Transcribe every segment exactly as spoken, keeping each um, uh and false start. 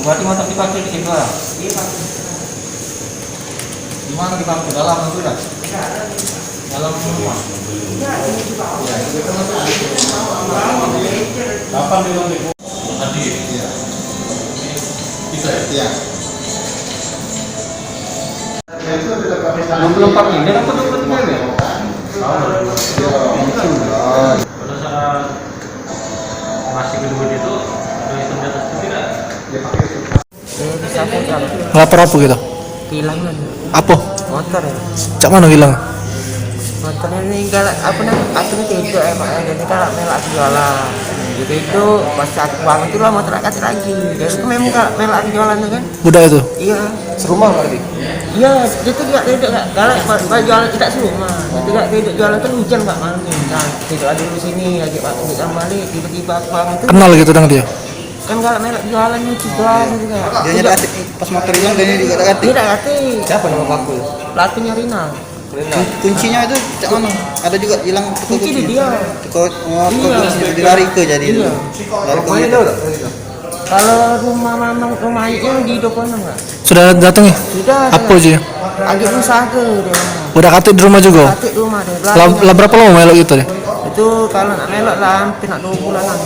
Berarti motor dipakai di situ lah. Di mana dipakai? Dalam itu dah. Dalam rumah. Kapan dia nanti? Tadi. Iya. Bisa ya? Iya. Dua puluh empat ini apa dua puluh tiga ya? Pada saat masih kedua itu, ada hitam di atas itu tidak? Dia pakai itu. Eh, bisa aku, Kak. Ngelapor apa gitu? Kehilangan. Apa? Motor ya. Cak mana hilang? Motornya ini galak, apa namanya? Aku ni tidak emak ya, jadi galak melak aku jualan. Jadi itu pas aku bangun tu lah motor aku kasih lagi. Jadi aku memang galak melak aku jualan tu kan. Budak itu? Iya. Serumah berarti? Iya, dia tu galak, dia galak, galak pas, pas jualan kita serumah. Dia galak, dia jualan kan hujan, Pak, malam ni. Nah, dia galak dulu sini, lagi Pak, dia balik, tiba-tiba aku bangun tu. Kenal gitu dengan dia? Kan galak melak jualan ni, jualan gitu kan. Dia nyari atik, pas motor hilang, dia juga tak atik. Dia tak atik. Siapa nama pelaku? Pelakunya Rinal. Kun-, kuncinya itu cak mana? Ada juga hilang teko kunci di dia. Teko, oh, teko kunci, jadi lari ke jadi. Iya. Lari ke rumah. Kalau rumah mamang, rumah ayahnya di dua puluh enam, Kak. Sudah datang ya? Sudah. Apa je? Agak usaha ke dia. Udah katik di rumah juga? Katik di rumah dia. Lah, lah berapa lama melok gitu dia? Itu kalau nak melok lah hampir nak dua bulanan.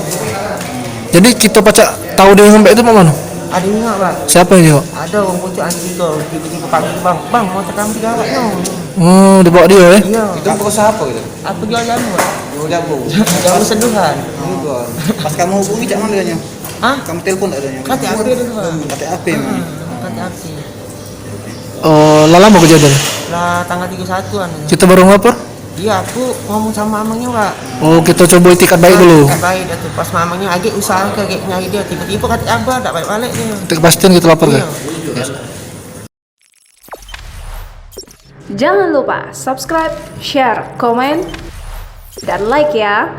Jadi kita pacak tahu dia ngambek tu mak mano? Ada ingat, Pak. Siapa yang jawab? Ada orang pocok anjing tu, tiba-tiba panggil, "Bang, bang, mau tekan tiga awak no." Oh, dibawa dia eh? Iya. Itu berusaha apa gitu? Apa jual jamu, Pak? Jual jamu. Jamu seduhan. Pas kamu hubungi cak mana dia? Hah? Kamu telepon tak dia? Katik H P dia tu, Pak. Katik H P. Hmm, katik H P. Oh, lah lama kejadian? Lah tanggal tiga satu an. Kita baru ngapa? Iya, aku ngomong sama mamangnya, Pak. Oh, kita coba itikat baik dulu. Itikat baik dah tu. Pas mamangnya agak usaha ke, agak nyari dia, tiba-tiba katik abah tak balik-balik dia. Untuk kepastian kita lapor ke? Iya. Jangan lupa subscribe, share, komen, dan like ya.